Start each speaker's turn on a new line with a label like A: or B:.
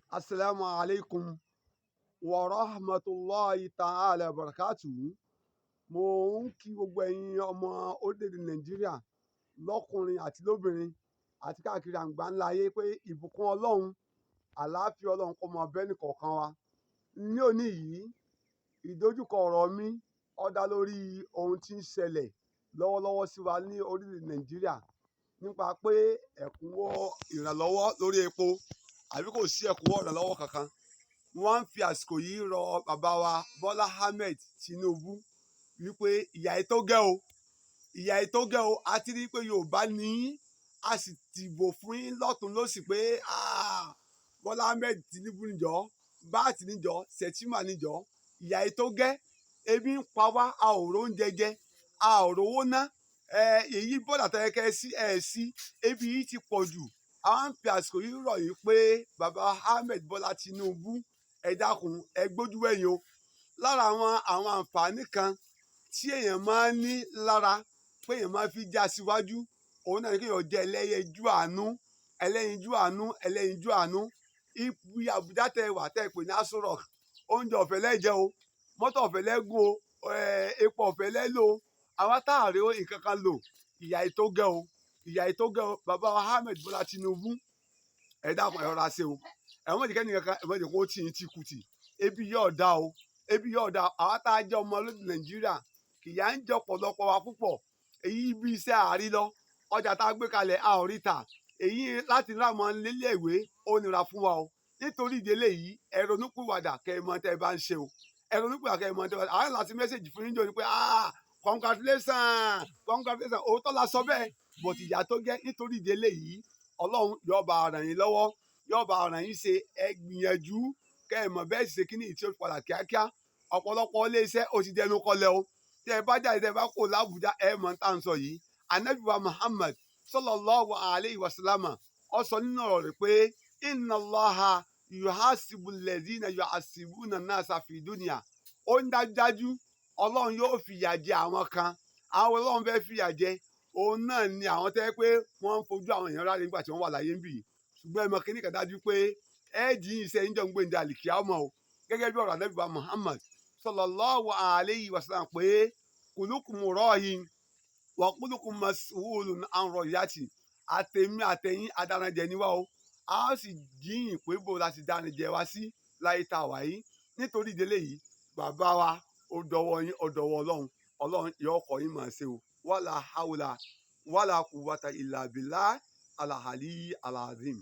A: Assalamu alaikum wa rahmatulahi ta'ala wa barakatuhu. Mo ń kí gbogbo ẹ̀yin ọmọ orílẹ̀-èdè Nàìjíríà lọ́kùnrin àti lóbìnrin àti káàkiri àgbáńlá ayé pé ìbùkún Ọlọ́run, àlàáfíà Ọlọ́run kó máa bá ẹnìkọ̀ọ̀kan wa. Ní òní yìí, ìdojúkọ ọ̀rọ̀ mi ó dá lórí ohun tí ń ṣẹlẹ̀ lọ́wọ́lọ́wọ́ sí wa ní orílẹ̀-èdè Nàìjíríà nípa pé ẹ̀kúnwó ìrànlọ́wọ́ lórí epo àbí kò sí ẹ̀kúnwó ìrànlọ́wọ́ kankan. Wọ́n ń fi àsìkò yìí rọ bàbá wa Bọ́lá Ahmed Tinubu wípé ìyà yìí tó gẹ́ o, ìyà yìí tó gẹ́ o. A ti rí i pé Yorùbá ní yín, a sì dìbò fún yín lọ́tùn lósì pé Bọ́lá Ahmed Tinubu níjọ́, Báàtì níjọ́, Shettima níjọ́. Ìyà yìí tó gẹ́, ebi ń pa wá, a ò róúnjẹ jẹ, a ò rówó ná. Èyí bọ́dà tó yẹ kẹ́ ẹ sí ẹ sí, ebi yìí ti pọ̀ jù. Àwọn ń fi àsìkò yìí rọ̀ yín pé bàbá Ahmed Bọ́lá Tinubu, ẹ dákun, ẹ gbójú wẹ̀yìn o. Lára àwọn àǹfààní kan tí èèyàn máa ń ní lára pé èèyàn máa fi já síwájú, òun náà ni kéèyàn jẹ́ ẹlẹ́yinjú àánú, ẹlẹ́yinjú àánú, ẹlẹ́yinjú àánú. Ibi Àbújá tẹ wà tẹ pè ní Aso Rock, oúnjẹ ọ̀fẹ́ lẹ́jẹ̀ o, mọ́tò ọ̀fẹ́ lẹ́gùn o, epo ọ̀fẹ́ lẹ́lò o. Àwa tá a rí nǹkan kan lò, ìyà yìí tó gẹ́ o, ìyà yìí tó gẹ́ o. Bàbá wa Ahmed Bọ́lá Tinubu, ẹ dákun, ẹ rọra ṣe o. Ẹ má jẹ́ kẹ́ni kankan, ẹ má jẹ́ kó tì yín tìkùtì. Ebi yóò dá o, ebi yóò dá. Àwa tá a jẹ́ ọmọ lóde Nàìjíríà, ìyà ń jẹ ọ̀pọ̀lọpọ̀ wa púpọ̀. Èyí ibi iṣẹ́ àárí lọ, ọjà tá a gbé kalẹ̀ a ò rí tà, èyí láti rà mọ́ nílé ìwé ó nira fún wa o. Nítorí ìdílé yìí, ẹ ronúpìwàdà kẹ́ ẹ mọ tẹ́ ẹ bá ń ṣe o. Ẹ ronúpìwàdà kẹ́ ẹ mọ tẹ́ ẹ bá ń ṣe. Àwọn láti message fún yín jọ ni pé congratulations, congratulations. Òótọ́ la sọ bẹ́ẹ̀, but ìyà tó gẹ́. Nítorí ìdílé yìí, Ọlọ́run yóò bá ràn yín lọ́wọ́, yóò bá ràn yín ṣe. Ẹ gbìyànjú kẹ́ ẹ mọ̀ bẹ́ẹ̀ ṣe kíní tí ó padà kíákíá. Ọ̀pọ̀lọpọ̀ ilé iṣẹ́ ó ti dẹnu kọlẹ̀ o. Tẹ́ ẹ bá jáde, tẹ́ ẹ bá kó l'Àbújá, ẹ mọ̀ tá à ń sọ yìí. Anabi wa Muhammad sallallahu alayhi wa sallam ó sọ nínú ọ̀rọ̀ rẹ̀ pé inna Allaha yuhasibu alladhina yuhasibuna nasa fi dunya. Ó ń dájúdájú Ọlọ́run yóò fìyà jẹ àwọn kan. Àwọn Ọlọ́run fẹ́ fìyà jẹ, òun náà ni àwọn tẹ́ pé wọ́n ń fojú àwọn èèyàn ráre nígbà tí wọ́n wà láyé ń bì. Ṣùgbọ́n ẹ mọ̀ kíní kan dájú pé ẹ jí iṣẹ́ yín jọ ń gbé àlìkíyámọ̀ o, gẹ́gẹ́ bí ọ̀rọ̀ Ànábì wa Muhammad sallallahu alayhi wa sallam pé kulukum ra'in wa kulukum mas'ulun an ra'iyati. Àtẹ̀mí àtẹ̀yìn, adaranjẹ ni wá o, a sì jíyìn pé bó la sì dáranjẹ wá sí láyé tá a wà yìí. Nítorí ìdílé yìí, bàbá wa, ó dọwọ́ yín, ó dọwọ́ Ọlọ́run. Ọlọ́run yóò kọ́ yín máa ṣe o. Wala hawla wala quwwata illa billah alahali alazim.